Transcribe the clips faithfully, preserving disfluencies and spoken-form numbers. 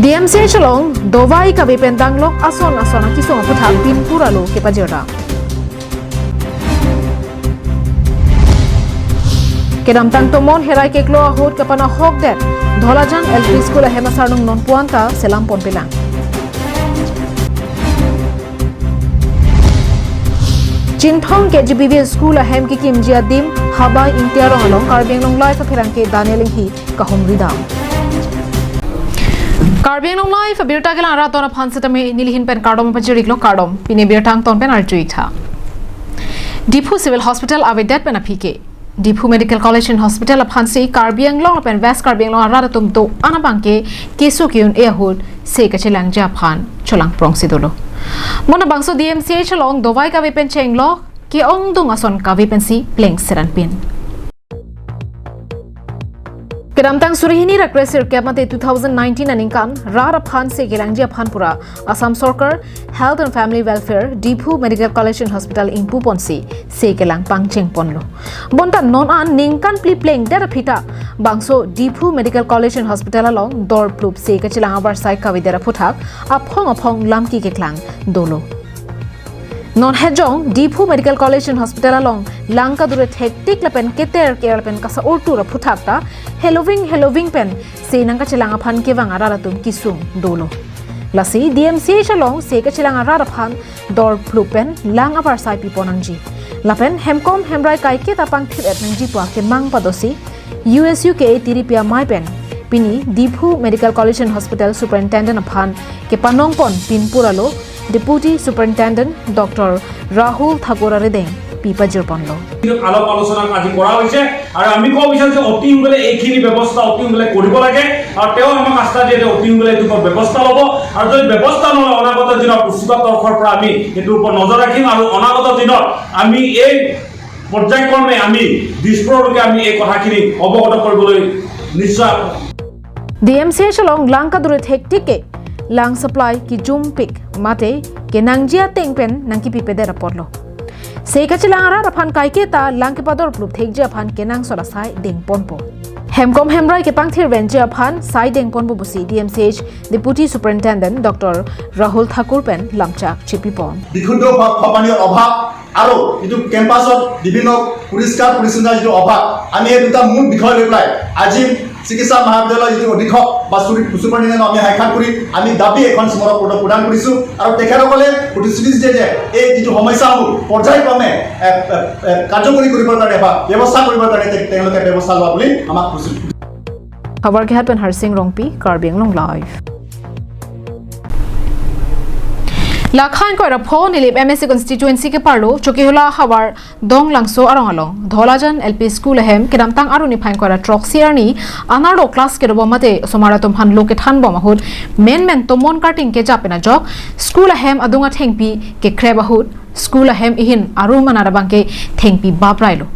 D M C H along dovai kave pen danglok ason ason akesung aphuthak pinpur alo kepajirda. Kedamtang tomon herai keklo ahut kapanahokdet Dholajan L P School ahem asarnung nonpu-an ta selam ponpelang. Chinthong K G B V School ahem kekimji adim Habai Ingti arong along Karbi Anglong Live apherangke Daniel Inghi kahumri dam. Karbi Anglong Live abirta kelang rat aphan setame nelihin pen kardom pajir-iklo, kardom. Pini birta angton pen arju-ik tha. Diphu Civil Hospital avedet pen aphi ke Diphu Medical College and Hospital aphansi Karbi Anglong lapen West Karbi Anglong arat atum do-an abangke keso ke-un-e ahut se kachelangji aphan cholangprongsi dolo. Bonta bangso D M C H along dovai kave pen chenglok ke-ongdung ason kave pensi pleng seran pin. Kedamtang suri hini ra kre sirkep mate two thousand nineteen aningkan rat aphan se kelangji aphan pura Assam Sorkar Health and Family Welfare Diphu Medical College and Hospital ingpu ponsi se kelang pangcheng ponlo. Bonta non an ningkan phli plengdet aphi ta bangso Diphu Medical College and Hospital along dorplup se kachelang avarsai kavedet aphuthak aphong aphong lamki keklang dolo. Non hejong Diphu Medical College and Hospital along lang kadure thektik lapen keter ker lapen kasa-urtur aphuthak ta heloving heloving pen se nangkachelang aphan kevang arat atum kesung dolo. Lasi D M C H along se kachelang arat aphan dorplup pen lang avarsai pipon nangji. Lapen hemkom hemrai kaiketa pangthir-et nangji pu akemang padosi U S U K A tiripi amei pen pini Diphu Medical College and Hospital Superintendent aphan kepanong pon pinpur alo Deputy Superintendent Doctor Rahul Thakur arideng pi pajir ponlo. আলাপ আলোচনা আজি কৰা হৈছে আৰু আমি ক'ব বিচাৰিছো অতি সোনকালে এইখিনি ব্যৱস্থা অতি সোনকালে কৰিব লাগে আৰু তেওঁ আমাক আশ্বাস দিয়ে যে অতি সোনকালে এইটো ওপৰত ব্যৱস্থা ল'ব আৰু যদি ব্যৱস্থা নলয় অনাগত দিনত উচ্চতম তৰফৰ পৰা আমি এইটোৰ ওপৰত নজৰ ৰাখিম আৰু অনাগত দিনত আমি এই পৰ্যায়ক্ৰমে আমি দিছপুৰলৈকে আমি এই কথাখিনি অৱগত কৰিবলৈ নিশ্চয় D M C H along lang kadure thektik ke lang supply kijumpik mate kenangji ateng pen nangkipipedet apotlo. Se kachelang arat aphan kaiketa lang kepadorplup thekji aphan kenangsot asai dengponpo. Hemkom hemrai kepangthir venji aphan sai dengponpo pusi D M C H Deputy Superintendent Doctor Rahul Thakur pen lamchak chipipon. বিশুদ্ধ খোৱা খোৱা পানীৰ অভাৱ আৰু যিটো কেম্পাছত বিভিন্ন পৰিষ্কাৰ পৰিচ্ছন্নতাৰ যিটো অভাৱ, আমি এই দুটা মূল বিষয় লৈ পেলাই আজি চিকিৎসা মহাবিদ্যালয়ৰ যিটো অধীক্ষক বা চুৰি-, চুপাৰিনটেণ্ডেণ্টক আমি সাক্ষাৎ কৰি আমি দাবী এখন স্মাৰক পত্ৰ প্ৰদান কৰিছো আৰু তেখেতসকলে প্ৰতিশ্ৰুতি দিয়ে যে এই যিটো সমস্যাসমূহ পৰ্যায়ক্ৰমে, এ, এ, এ, কাৰ্যকৰী কৰিবৰ কাৰণে বা ব্যৱস্থা কৰিবৰ কাৰণে তে-, তেওঁলোকে ব্যৱস্থা লোৱা বুলি আমাক কৈছিল। Havarkehat pen Harsing Rongpi, Karbi Anglong Live. Lakha ingkoi ra pho Nilip M A C constituency ke-arlo Chokihola havar Donglangso arong along Dholajan L P School ahem kedamtang arni phai ingkoi ra throksi arni anarlo class kedobom mate osomar atum aphan lo kethanbom ahut menmen tomon karting kejap pen ajok school ahem adung athengpi kekrep ahut school ahem ihin arum anat abangke thengpi baprailo.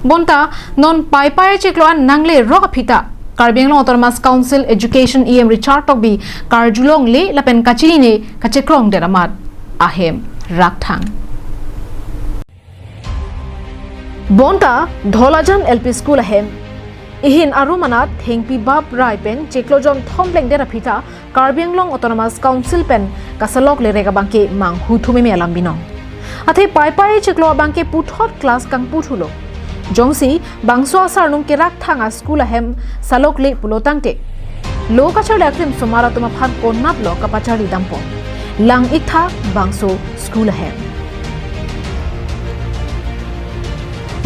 Bonta non paipai chiklo an nangle rok aphi ta Karbi Anglong Autonomous Council Education E M Richard Tokbi karjulongle lapen kachinine kachekrongdet amat ahem rakthang. Bonta Dholajan L P School ahem ihin arum anat thengpi baprai pen chiklo jon thom plengdet aphi ta Karbi Anglong Autonomous Council pen kasalok lerek abangke manghu thumeme alam binong. Athe paipai chiklo abangke puthot class kangpu thulo. Jongsi bangso asarnung kerakthang a-school ahem salokle pulo tangte lo kacharli akrim osomar atum aphan konatlo kapacharli dampo? Lang-iktha bangso school ahem.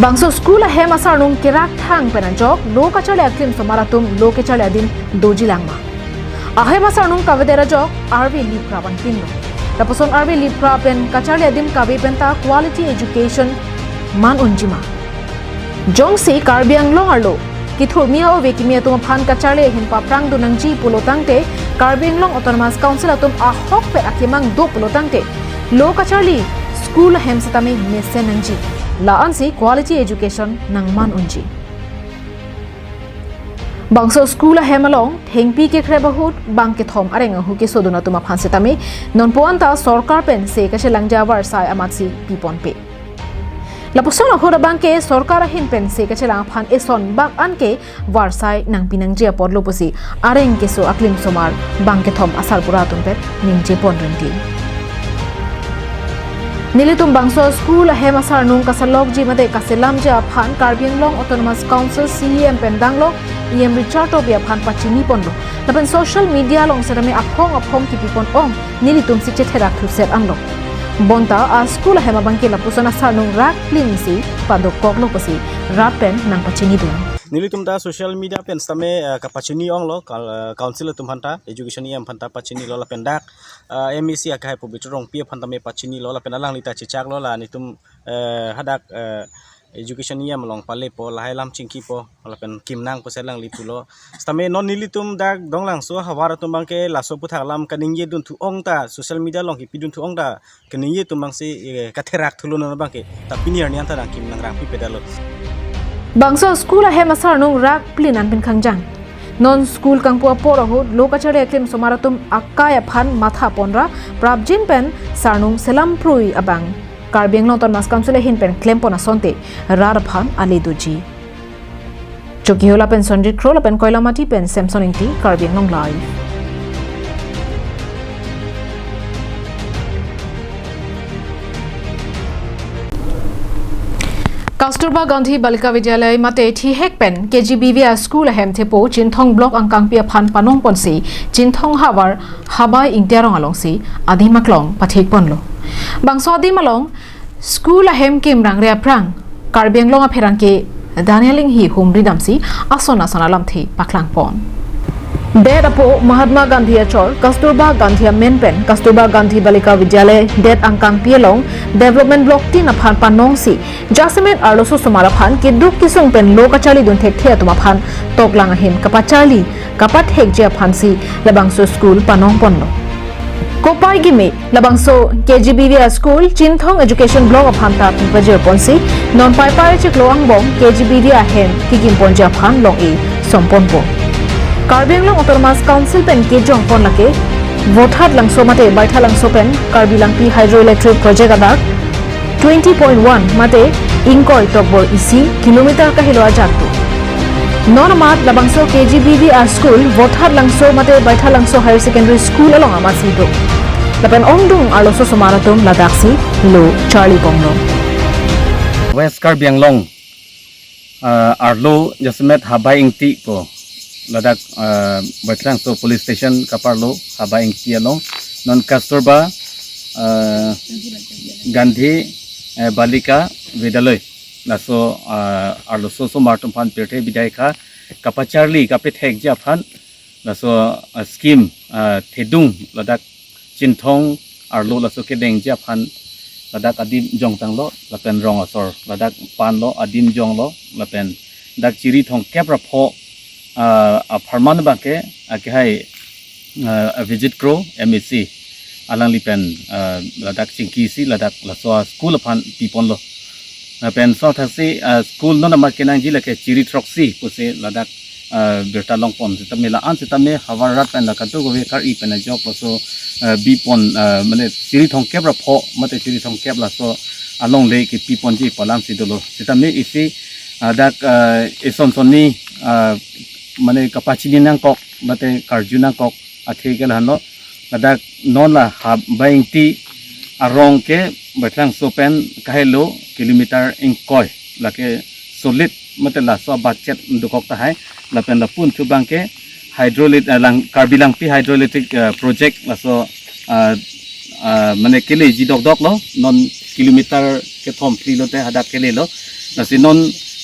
Bangso school ahem asarnung kerakthang pen ajok lo kacharli akrim osomar atum lo kacharli adim doji langma? Ahem asarnung kavedet ajok arve lipra vanpinlo. Lapuson arve lipra pen kacharli adim kave penta quality education man unjima? Jongsi Karbi Anglong arlo kethurmi a-ove kimi atum aphan kacharli ahin paprangdun nangji pulo tangte Karbi Anglong Autonomous Council atum ahokpet akemang do pulo tangte lo kacharli school ahem setame mesen nangji. La-ansi quality education nangman unji. Bangso school ahem along thengpi kekrep ahut bang kethom areng ahu kesodun atum aphan setame nonpu anta sorkar pen se kachelangji avarsai amatsi piponpe. Lapuson ahut abangke sorkar ahin pensi kachelang aphan eson bak anke varsai nangpi nangji apotlo pusi areng keso aklim somar bang kethom asarbura atum pen ningje pon rinti. Nelitum bangso school ahem asarnung kasalokji mate kaselamji aphan Karbi Anglong Autonomous Council C E M pen danglok E M Richard Tokbi aphan pachini ponlo. Lapen social media along setame aphong aphong kipi pon ong nelitum si chetherak thuset anlo. Bonta a school ahem abangke lapuson asarnung rak plin si padokoklo pusi rat pen nangpachini dun. Nelitum ta social media pen setame, eh, kapachini onglo, kal-, eh, council atum aphanta, education E M aphanta pachinilo lapen dak, eh, M A C akehai Pobitro Rongpi aphan tame pachinilo lapen alangli ta chechaklo la nelitum, eh, hadak, eh, education E M along palepo lahai alam chingkipo lapen kimnang pusi alangli pulo. Setame non nelitum dak Donglangso ahavar atum abangke laso aputhak alam kaningje dun thu ong ta social media along kipi dun thu ong ta kaningje atum abangsi, eh, katherak thulo non abangke. Ta pini arni anta nangkim nangrang pipedalo. Bangso school ahem asarnung rak plin an pen kangjang. Non school kangpu apor ahut lo kacharli aklim somar atum akai aphan matha ponra prapjin pen sarnung selam prui abang Karbi Anglong Autonomous Council ahin pen klem pon asonte rat aphan ale doji. Chokihola pen Sonjit Kro lapen Koilamati pen Samson Ingti, Karbi Anglong Live. Kasturba Gandhi Balika Vidyalaya mate thihek pen K G B V a school ahem thepo Chinthong block angkangpi aphan panong ponsi Chinthong havar Habai Ingti arong alongsi adim aklong pathik ponlo. Bangso adim along school ahem kimrangre aphrang Karbi Anglong apherangke Daniel Inghi humri damsi ason ason alamthe paklang pon. Det apo Mahatma Gandhi achor Kasturba Gandhi amen pen Kasturba Gandhi Balika Vidyalaya det angkangpi along development block tin aphan panongsi jasemet arloso osomar aphan keduk kesung pen lo kacharli dun thekthe atum aphan toklang ahin kapacharli kapathekji aphansi labangso school panong ponlo. Kopai kimi labangso K G B V a school Chinthong Education Block aphan ta pipajir ponsi non paipai chiklo angbong K G B V ahem kikim ponji aphan long-e som ponpo. Karbi Anglong Autonomous Council pen kejong pon lake Vothatlangso mate Baithalangso pen Karbi Langpi Hydroelectric Project adak twenty point one mate ingkoi tokbor isi kilometer kahelo ajat do. Non amat labangso K G B V a school Vothatlangso mate Baithalangso Higher Secondary School along amatsi do. Lapen ongdung arloso osomar atum ladaksi lo charli ponlo. West Karbi Anglong, ah, arlo jasemet Habai Ingti pu ladak, ah, Baithalangso Police Station kaparlo Habai Ingti along non Kasturba, ah, Gandhi, eh, Balika Vidyalaya laso, ah, arloso osomar atum aphan pirthe bidai ka kapacharli kapethekji aphan laso, ah, scheme, ah, thedung ladak Chinthong arlo laso kedengji aphan ladak adim jongtanglo lapen rong asor ladak panlo adim jonglo lapen dak chiri thomkep ra pho, ah, apharman abangke akehai, ah, Abhijit Kro M A C alangli pen, ah, ladak chingkisi ladak laso school aphan piponlo. Lapen so thaksi, ah, school non amat kenangji lake chiri throksi pusi ladak, ah, birta long pon setame la-an setame havar rat pen la kadokave kar-i pen ajok laso, ah, bi pon, ah, mane chiri thomkep ra pho mate chiri thomkep laso alongle kipi ponji pu alamsi dolo. Setame isi, ah, dak, ah, eson sonni, ah, mane kapachini nangkok mate karju nangkok athe ke lahenlo. Ladak non la Habai Ingti arong ke Baithalangso pen kahelo kilometer ingkoi lake solid mate laso budget dokok tahai lapen lapu-an thu abangke hydroelectric, eh, lang, Karbi Langpi Hydroelectric, eh, Project laso, ah, ah, mane keleji dokdoklo non kilometer kethom phli lote hadak kelelo. Lasi non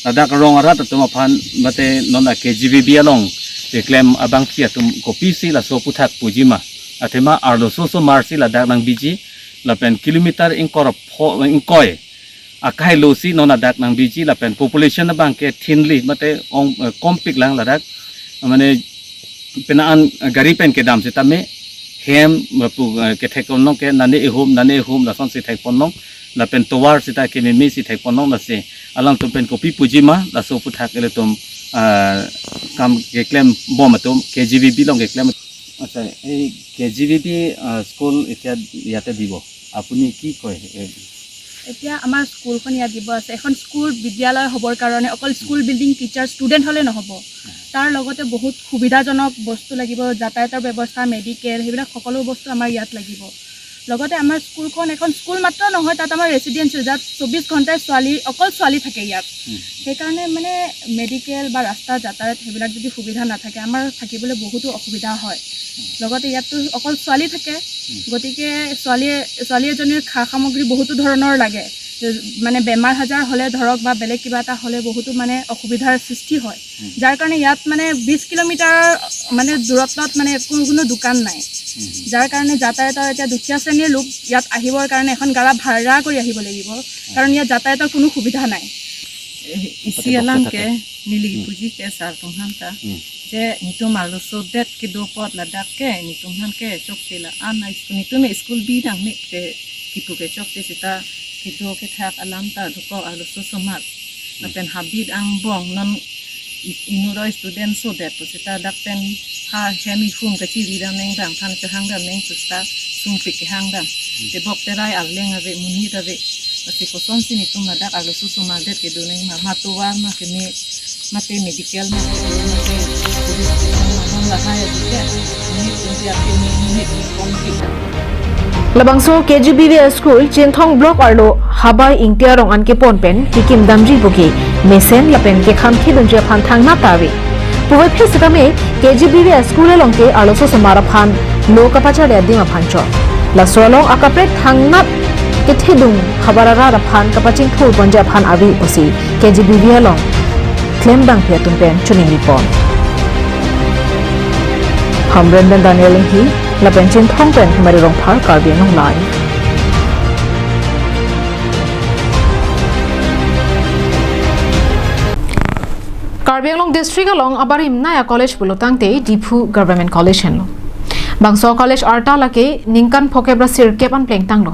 ladak rong arat atum aphan mate non a K G B V along keklem abangpi atum kopisi laso aputhak pujima. Athema arloso osomar si ladak nangbiji lapen kilometer ingkoi ra pho, ingkoi akahelo si non ladak nangbiji lapen population abangke thinly mate ong, eh, kompik lang ladak. Mane penang an gari pen kedam setame hem lapu, eh, kethek ponnong ke nane ihum, nane ihum lasonsi thek ponnong lapen tovar seta kememe si thek ponnong lasi alangtum pen kopi pujima laso aputhak ilitum, ah, kam keklem bom atum K G B V along keklem. আচ্ছা, এই কে G B B, আহ, স্কুল এতিয়া ইয়াতে দিব, আপুনি কি কয়? এই, এতিয়া আমাৰ স্কুলখন ইয়াত দিব আছে, এখন স্কুল বিদ্যালয় হ'বৰ কাৰণে অকল স্কুল বিল্ডিং, টিচাৰ, ষ্টুডেণ্ট হ'লে নহ'ব, তাৰ লগতে বহুত সুবিধাজনক বস্তু লাগিব, যাতায়াতৰ ব্যৱস্থা, মেডিকেল, সেইবিলাক সকলো বস্তু আমাৰ ইয়াত লাগিব। লগতে আমাৰ স্কুলখন এখন স্কুল মাত্ৰ নহয়, তাত আমাৰ ৰেচিডেঞ্চিয়েল, যাত চৌবিছ ঘণ্টাই ছোৱালী, অকল ছোৱালী থাকে ইয়াত। সেইকাৰণে মানে মেডিকেল বা ৰাস্তা, যাতায়াত, সেইবিলাক যদি সুবিধা নাথাকে, আমাৰ থাকিবলৈ বহুতো অসুবিধা হয়। লগতে ইয়াততো অকল ছোৱালী থাকে, গতিকে ছোৱালীয়ে, ছোৱালী এজনীৰ খা সামগ্ৰী বহুতো ধৰণৰ লাগে। মানে বেমাৰ আজাৰ হ'লে ধৰক বা বেলেগ কিবা এটা হ'লে বহুতো মানে অসুবিধাৰ সৃষ্টি হয়, যাৰ কাৰণে ইয়াত মানে বিছ কিলোমিটাৰ মানে দূৰত্বত মানে কোনো কোনো দোকান নাই, যাৰ কাৰণে যাতায়াতৰ এতিয়া দুখীয়া শ্ৰেণীৰ লোক ইয়াত আহিবৰ কাৰণে এখন গাড়ী ভাড়া কৰি আহিব লাগিব, কাৰণ ইয়াত যাতায়াতৰ কোনো সুবিধা নাই। Isi alam ke neli puji ke sar atum aphan ta. Je netum arloso det kedo apot ladak ke netum aphan ke chokche la-an a school, netum school bidang ne te kipu ke chokche seta kedo kethak alam ta dokok arloso osomar. Lapen habit angbong non i-, inut student so det pu seta dak pen ha hem ihum kachiri dam nangdang, than kehang dam nang pu seta sumpik kehang dam. Tebok terai arleng ave, monit ave. Lasi kosonsi netum ladak arloso osomar det kedo nang ma, matovar ma keme, mate medical ma kedo, mate police station ma, non lahai ave ke. Monit kunti ake monit kongki. Labangso K G B V School, Chinthong Block arlo Habai Ingti arong an kepon pen kekim damji pu ke mesen lapen kekhamkhe dunji aphan thangnat ta ave. Puvoiphit setame K G B V School along ke arloso osomar aphan lo kapacharli adim aphan chot. Laso along akaprek thangnat kethedung havar arat aphan kapachingthur ponji aphan ave pusi K G B V along klembangpi atum pen choningri pon. Hamren pen Daniel Enghi, lapen Chinthong pen Hemari Rongphar, Karbi Anglong Live. Karbi Anglong District along abarim naya college pulo tangte Diphu Government College henlo. Bangso college arta lake ningkan phokep ra sirkep an plengtanglo.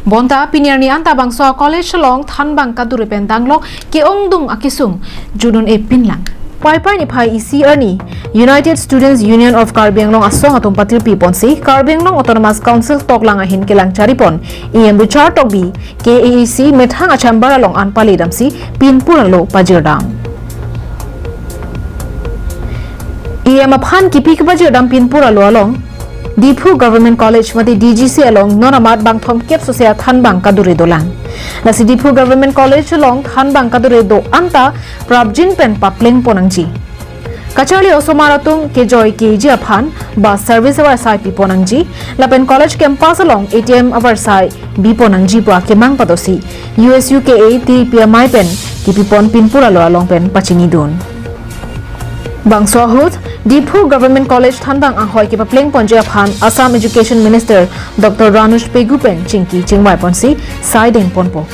Bonta pini arni anta bangso college along thanbang kadure pen danglok ke-ongdung akesung judun-e pinlang. Paipai niphai isi arni United Students Union of Karbi Anglong asong atum patirpi ponsi Karbi Anglong Autonomous Council toklang ahin kelang charipon E M Richard Tokbi, K A A C methang a-chamber along an pale damsi pinpur alo pajirdam. E M aphan kipi kepajirdam pinpur alo along Diphu Government College mate D G C along non amat bangthom kep sose athanbang kadure dolang. Lasi Diphu Government College along thanbang kadure do anta prapjin pen papleng pon nangji. Kacharli osomar atum kejoi keji aphan bus service avarsai pipon nangji, lapen college campus along A T M avarsai bipon nangji pu akemang padosi U S U K A T P M I pen kipipon pinpur alo along pen pachinidun. Bangso ahut Diphu Government College thanbang ahoi kepapleng ponji aphan Assam Education Minister Doctor Ranush Pegu pen chingki chingvai ponsi saideng ponpo.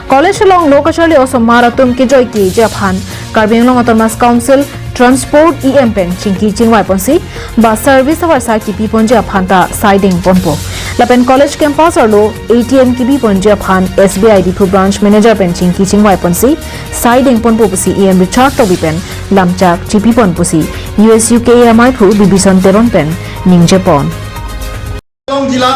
College along lo kacharli osomar atum kejoi keji aphan Karbi Anglong Autonomous Council Transport E M pen chingki chingvai ponsi bus service avarsai kipi ponji aphan ta saideng ponpo. Lapen college campus arlo A T M kipi ponji aphan S B I Diphu branch manager pen chingki chingvai ponsi saideng ponpo pusi E M Richard Tokbi pen lamchak chipi pon pusi U S U K A M I phu Bibison Teron pen ningje pon. Anglong জিলা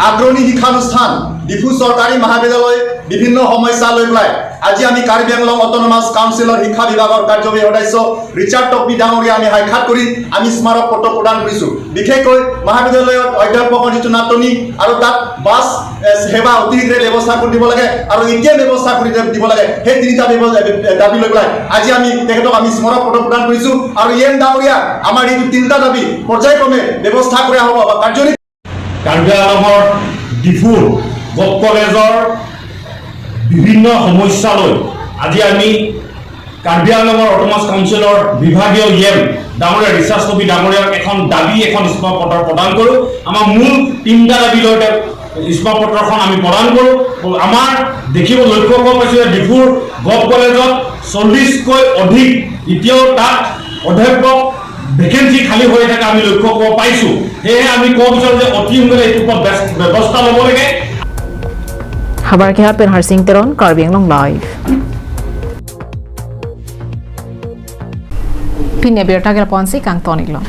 আগ্ৰণী শিক্ষানুষ্ঠান ডিফু চৰকাৰী মহাবিদ্যালয় বিভিন্ন সমস্যা লৈ পেলাই আজি আমি কাৰ্বি আংলং অট'নমাছ কাউন্সিলৰ শিক্ষা বিভাগৰ কাৰ্যবাহী সদস্য ৰিচাৰ্ড টকবি ডাঙৰীয়া আমি সাক্ষাৎ কৰি আমি স্মাৰক পত্ৰ প্ৰদান কৰিছো। বিশেষকৈ মহাবিদ্যালয়ত অধ্যাপকৰ যিটো নাটনি আৰু তাত বাছ, এ, সেৱা অতি শীঘ্ৰে ব্যৱস্থা কৰি দিব লাগে আৰু এতিয়া ব্যৱস্থা কৰি দিব লাগে। সেই তিনিটা ব্যৱ-, এ, দাবী লৈ পেলাই আজি আমি তেখেতক আমি স্মাৰক পত্ৰ প্ৰদান কৰিছো আৰু ই এম ডাঙৰীয়া আমাৰ এই তিনিটা দাবী পৰ্যায়ক্ৰমে ব্যৱস্থা কৰা হ'ব বা কাৰ্যকৰী কাৰ্বি আংলঙৰ ডিফুৰ গভ কলেজৰ বিভিন্ন সমস্যা লৈ আজি আমি কাৰ্বি আংলঙৰ অট'নমাছ কাউন্সিলৰ বিভাগীয় ই এম ডাঙৰীয়া ৰিচাৰ্ড টকবি ডাঙৰীয়াক এখন দাবী, এখন স্মাৰক পত্ৰ প্ৰদান কৰোঁ। আমাৰ মূল তিনিটা দাবী লৈ তেওঁ স্মাৰক পত্ৰখন আমি প্ৰদান কৰোঁ। আমাৰ দেখিব, লক্ষ্য কৰিব পাইছোঁ যে ডিফুৰ গভ কলেজত চল্লিছতকৈ অধিক এতিয়াও তাত অধ্যাপক ভেকেঞ্চি খালী হৈ থকা আমি লক্ষ্য কৰিব পাইছোঁ। সেয়েহে আমি ক'ব বিচাৰোঁ যে অতি সোনকালে এইটোৰ ওপৰত বেছ-, ব্যৱস্থা ল'ব লাগে। Habar kehat pen Harsing Teron, Karbi Anglong Live. Pini abirta ke lapu-ansi kangton iklo.